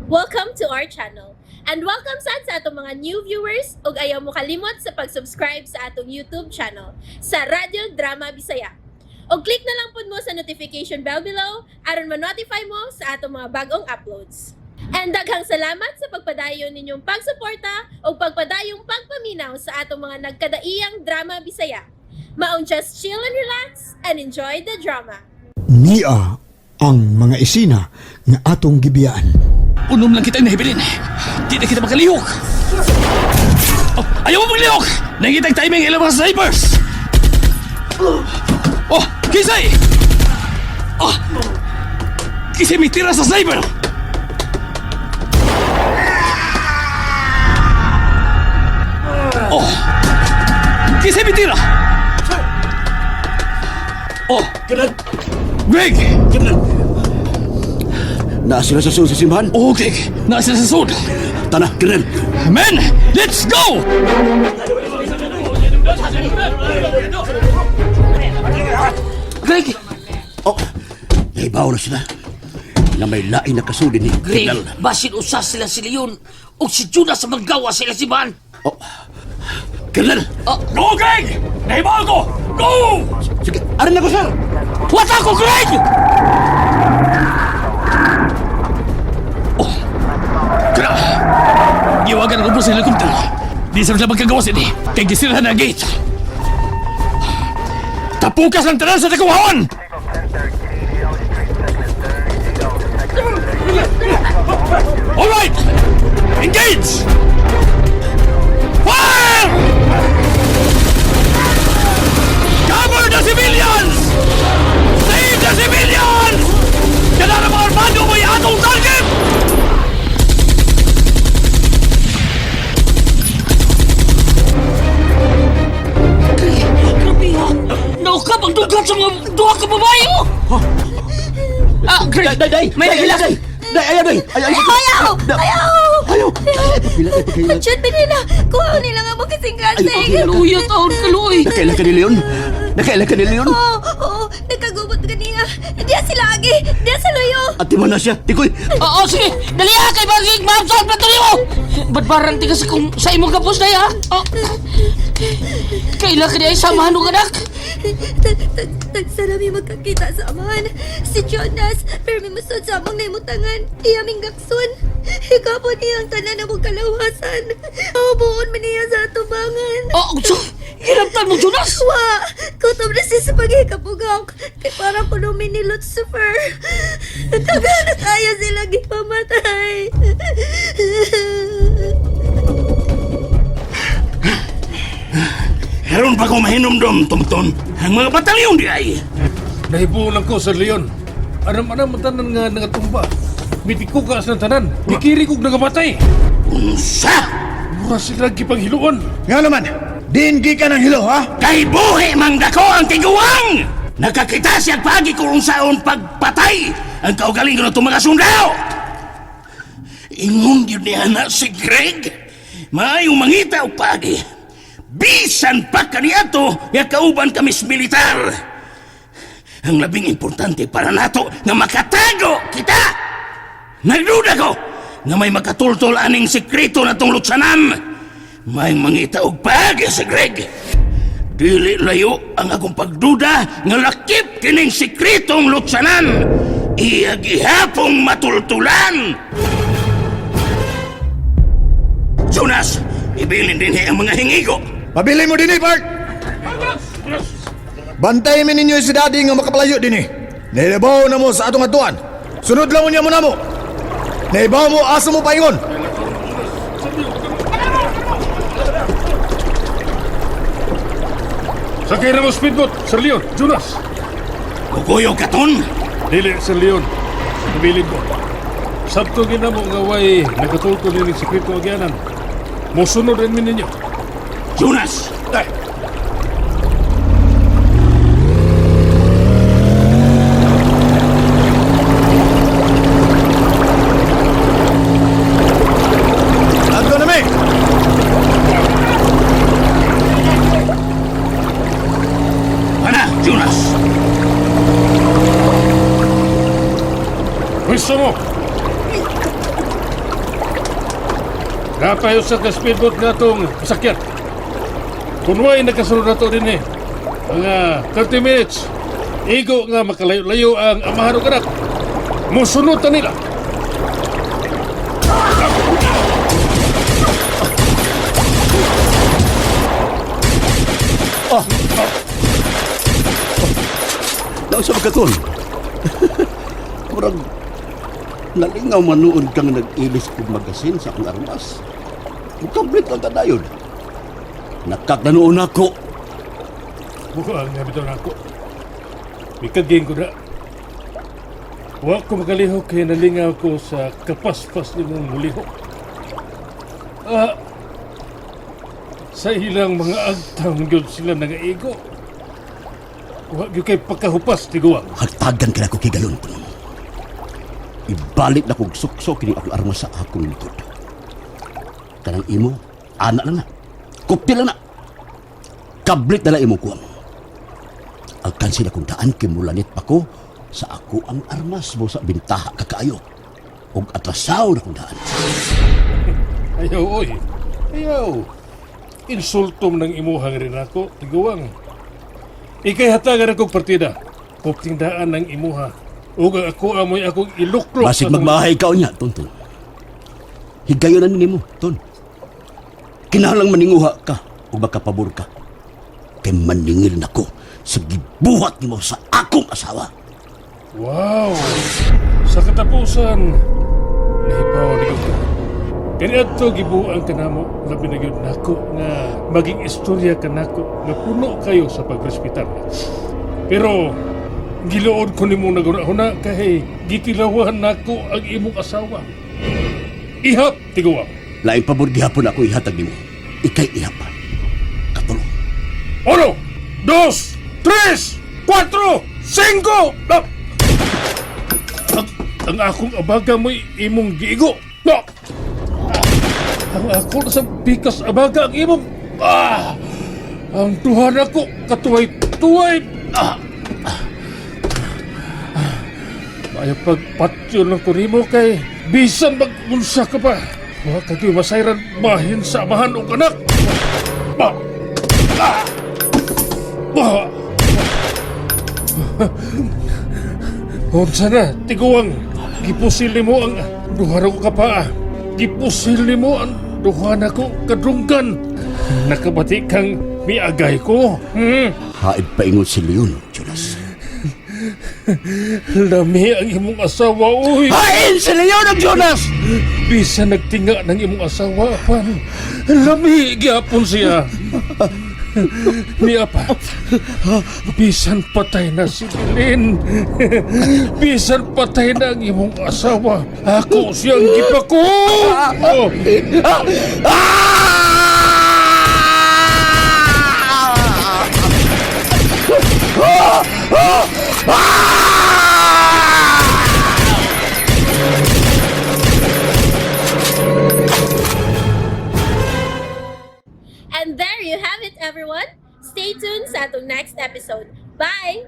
Welcome to our channel. And welcome sad sa atong mga new viewers ug ayaw mo kalimot sa pag-subscribe sa atong YouTube channel sa Radyo Drama Bisaya. Og click na lang pud mo sa notification bell below aron ma-notify mo sa atong mga bagong uploads. And daghang salamat sa pagpadayon ninyong pagsuporta ug pagpadayong pagpaminaw sa atong mga nagkadaiyang drama Bisaya. Maong just chill and relax and enjoy the drama. Nia ang mga isina nga atong gibiyaan. Unom lang kita nahibilin. Di na kita makalihok. Oh, ayaw mo maglihok! Nangitag timing ilang mga snipers! Oh, Kisay! Oh! Kisay may tira sa sniper! Oh! Kisay may tira! Oh! Kanan! Greg! Kanan! Naa sila sa sulod sa simbahan. Oh, Greg! Nasa sa sud! Tana, kanan! Men, let's go! Greg! Oh! Naibaw na sila. Na may lain na kasuli ni Greg, Kinal. basin usa sila si Leon o si Judas sa maggawa sila si Van. Oh! Colonel! Oh, Go, Greg! Nahibaw ko! Go! Sige, arin ako, sir! Wata ko, Greg! Oh! Kra! Giwagan ang ubos sa helicopter. Di sa sila magkagawa sini. Kay gisirahan ang gate. Tapukas ang tanan sa takuhaon! Alright! Engage! Fire! Cover the civilians! Save the civilians! Kailangan mga armado mo'y atong target! Greg, grabe ha. Naukap ang dugat sa mga duha ka babae, oh! Ah, Greg! Day, day! May Day, nagilak! Day! Day, ayaw, day! Ayaw, ayaw! Ayaw! Ayaw! Ayaw! Ay, pagkailan, ay, pagkailan. Jud, Benila! Kuha nila nga mo kasing-kasing! Ay, okay. Kaluya, taon, kaluoy! Nakaila ka ni Leon? Nakaila ka ni Leon? Oo, oo, nagkagubot kanina. Diya sila agi! Diya sa luyo! Ati mo na siya, Tikoy! Oo, sige! Dali ha, kay Bagig! Mahamsaan pa tuloy mo! Badbaran ti ka sa, kung, sa imong kapos na ha? Oh. Kailan ka niya samahan ng anak? Tagsarami magkakita sa amahan. Si Jonas, pero may musod sa among naimutangan. Iya ming gakson. Ikaw po niya ang tanan among kalawasan. Buon man niya sa atubangan. Oh, so, hiraptan mo, Jonas! Wa! Kutob na siya sa paghikapugak. Kay parang kuno ni Lucifer. Taga na kaya sila gipamatay. Karon pa ko mahinumdom, Tumton. Ang mga batalyon di ay. Nahibuon lang ko, Sir Leon. Anam-anam ang tanan nga nangatumba. Mitiko ka sa tanan. Mikiri kog nagamatay. Unsa! Mura sila gipanghiluan. Nga naman, diin gikan ang hilo ha? Kay buhi mang dako ang tiguang! Nakakita siya pagi kung unsaon pagpatay ang kaugalingon ng itong mga sundao! Ingon yun niya na si Greg. Maayong mangita og pagi. Bisan pa kaniadto nga kauban kami sa militar. Ang labing importante para nato nga makatago kita. Nagduda ko nga may makatultol aning sekreto na tong lutsanan. May mangita og pagi si Greg. Dili layo ang akong pagduda nga lakip kining sekretong lutsanan. Iya gihapong matultulan. Jonas, ibilin din ang mga hingigo. Pabili mo dinhi, Bart! Bantay mi ninyo si Daddy nga makapalayo dinhi. Naibaw na mo sa atong atuan. Sunod lang mo niya mo na mo. Naibaw mo asa mo paingon. Sakay na mo speedboat, Sir Leon, Jonas. Kukuyo katon. Dili, Sir Leon. Nabilin mo. Sabto gina mo nga way nakatultol ni sekreto agyanan. Mosunod rin mi ninyo. Jonas, Ay, Adto na mi. ana, Jonas. Pwesto mo! Napayo sa ka-speedboat nga itong sakyan. Kunway nakasunod na to din eh. Mga 30 minutes. Igo nga makalayo-layo ang amahan ug anak. Musunod ta nila. Naunsa ba ka, Ton? Murag, nalingaw manuod kang nag-ilis kong magasin sa akong armas. Mukamplit lang kadayon. Nakaknanuon ako. Buang nga bitaw na ako. Mikaging ko na. Wa ko makalihok kay nalingaw ko sa kapaspas nimong mulihok. Ah, sa ilang mga agtang gyud sila nangaigo. Wa gyud kay pagkahupas tiguang. Hagtagan ka na ko kay galon kuno. Ibalik na kog sukso kini akong armas sa akong likod. Kanang imo, ana lang na. Kupti lang na. Kablit na lang imong kuwang. Alkansi na kong daan kay mulanit pa ko sa ako ang armas mo sa bintaha kakaayo. Og atrasaw na kong daan. Ayaw, oy. Ayaw. Insultom ng imuhang rin ako, tiguang. Ikay hatagan akong partida. Kupting daan ng imuha. Ug ang ako amoy akong iluklok. Basig sa- magmahay ka niya, Tonton. Higayonan nimo, Ton. Kinahanglang maninguha ka o makapabor ka. Kay maningil nako sa gibuhat nimo sa akong asawa. Wow! Sa katapusan, nahibaw ni ko. Kaniadto gibuang kanamo, labi na gyud nako nga maging istorya kanako nga puno kayo sa pagrespetar. Pero giluod ko nimo naguna-huna kay gitilawan nako ang imong asawa. Ihap tiguang. Laing pabor gihapon ako ihatag nimo. Ikay ihap. Katulo. Uno, dos, tres, cuatro, cinco. No. Ang akong abaga mo'y imong giigo. No. Ang ako na sa bikas abaga ang imong... Ah! Ang duha nako katuway-tuway. Ah! Maayo pagpatyo ng kurimo kay bisan mag-unsa ka pa. Wa ka gyud masayran bahin sa amahan og anak. Ba! Ah! Ba! Unsa na, tiguang. Gipusil nimo ang duha na ko kapaa. Gipusil nimo ang duha na ko kadunggan. Nakabati kang miagay ko. Haid paingon si Leon, Jonas. Lami ang imong asawa, uy. Hain si Leon ang Jonas! Bisa nagtinga ng imong asawa, pan. Lami gyapon siya. Niya pa. Bisan patay na si Bilin. Bisan patay na ang imong asawa. Ako siyang gipako. Oh. And there you have it, everyone. Stay tuned sa atong next episode. Bye!